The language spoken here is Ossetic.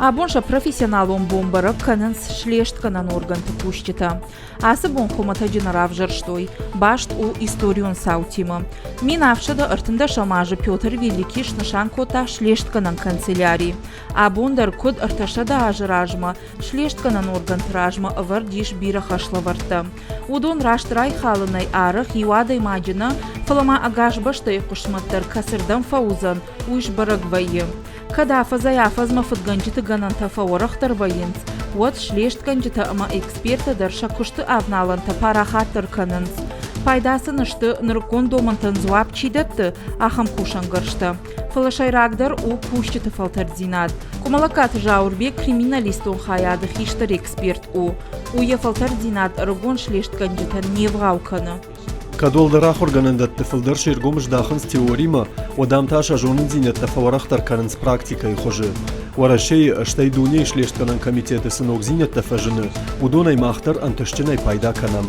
Абон сӕ профессионалон бон бӕрӕг кӕнынц слестгӕнӕн органты кусджытӕ. Ацы бон хуымӕтӕджы нӕ равзӕрстой, баст у историон цаутимӕ. 1713 азы Петр Великий снысан кодта слестгӕнӕн канцеляри. Абон дӕр куыд 300 азы размӕ, слестгӕнӕн органты размӕ ӕвӕрд ис бирӕ хӕслӕвӕрдтӕ. Уыдон раст райхалынӕй арӕх иу адӕймаджы нӕ, фӕлӕ ма ӕгас бӕстӕйы хъысмӕт дӕр кӕцырдӕм фӕуыдзӕн, уый сбӕрӕг вӕййы. Кӕд афӕдзӕй-афӕдзмӕ фыдгӕнджыты гӕнӕнтӕ фӕуӕрӕхдӕр вӕййынц, уӕд слестгӕнджытӕ ӕмӕ эксперттӕ дӕр сӕ куысты авналӕнтӕ парахатдӕр кӕнынц. Пайда сын сты, нырыккон домӕнтӕн дзуапп чи дӕтты, ахӕм кусӕнгӕрзтӕ. Фӕлӕ сӕйрагдӕр у кусджыты фӕлтӕрддзинад. Къуымӕлӕгкаты Зауырбег криминалистон хайады хистӕр эксперт у. Уый йӕ фӕлтӕрддзинад ӕрыгон слестгӕнджытӕн не вгъау кӕны. Кӕд уӕлдӕр ахуыргӕнӕндӕтты фылдӕр се ргом здахынц теоримӕ, уӕд ам та сӕ зонындзинӕдтӕ фӕуӕрӕхдӕр кӕнынц практикӕйы хуызы. Уӕрӕсейы, стӕй дунейы слестгӕнӕн комитеты цы ногдзинӕдтӕ фӕзыны, уыдонӕй мах дӕр ӕнтыстджынӕй пайда кӕнӕм.